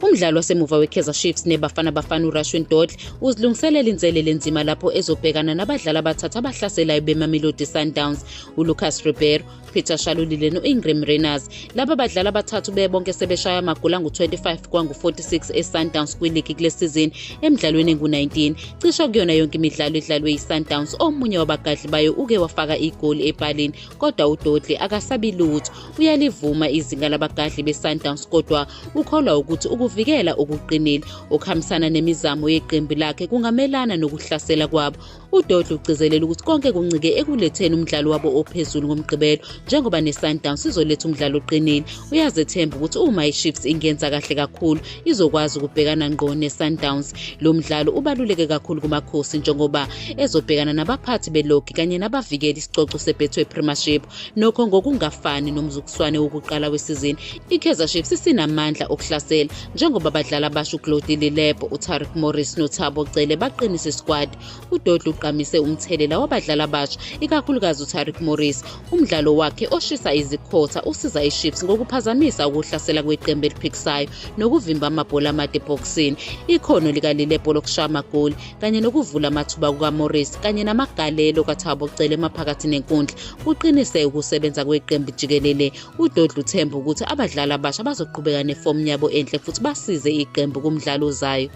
Umdlali wasemuva weKaizer Chiefs neBafana Bafana uRushwin Dortley uzilungiselela inselelo enzima lapho ezobhekana nabadlali abathathu abahlaselayo beMamelodi Sundowns, uLucas Ribeiro, Peter Shalulile no-Ingram Rayners. Laba badlali abathathu bebonke sebeshaya amagoli angu-25 kwangu-46 eSundowns kwiligi kule sizini emidlalweni engu-19. Cishe kuyona yonke imidlalo edlalwe yiSundowns, omunye wabagadli bayo uke wafaka igoli epalini, kodwa uDortley akasabi lutho. Uyalivuma izinga labagadli beSundowns kodwa ukholwa ukuthi ukuvikela okuqinile okuhambisana nemizamo yeqembu lakhe kungamelana nokuhlasela kwabo. UDortley ugcizelela ukuthi konke kuncike ekuletheni umdlalo wabo ophezulu ngoMgqibelo njengoba neSundowns izoletha umdlalo oqinile. Uyazethemba ukuthi uma iChiefs ingenza kahle kakhulu izokwazi ukubhekana ngqo neSundowns. Lo mdlalo ubaluleke kakhulu kuMakhosi njengoba ezobhekana nabaphathi belogi kanye nabavikela isicoco seBetway Premiership. Nokho ngokungafani nomzukuswane wokuqala wesizini, iKaizer Chiefs isinamandla okuhlasela njengoba abadlali abasha uGlody Lilepo, uTariq Morris noThabo Cele baqinise isquad. UDortley ugqamise umthelela wabadlali abasha, ikakhulukazi uTariq Morris. Umdlalo wakhe oshisa izikhotha usiza iChiefs ngokuphazamisa ukuhlasela kweqembu eliphikisayo nokuvimba amabhola amade ebhokisini. Ikhono likaLilepo lokushaya amagoli kanye nokuvula amathuba kukaMorris kanye namagalelo kaThabo Cele maphakathi nenkundla kuqinise ukusebenza kweqembu jikelele. UDortley uthemba ukuthi abadlali abasha bazoqhubeka nefomu yabo enhle futhi basize iqembu kumdlalo ozayo.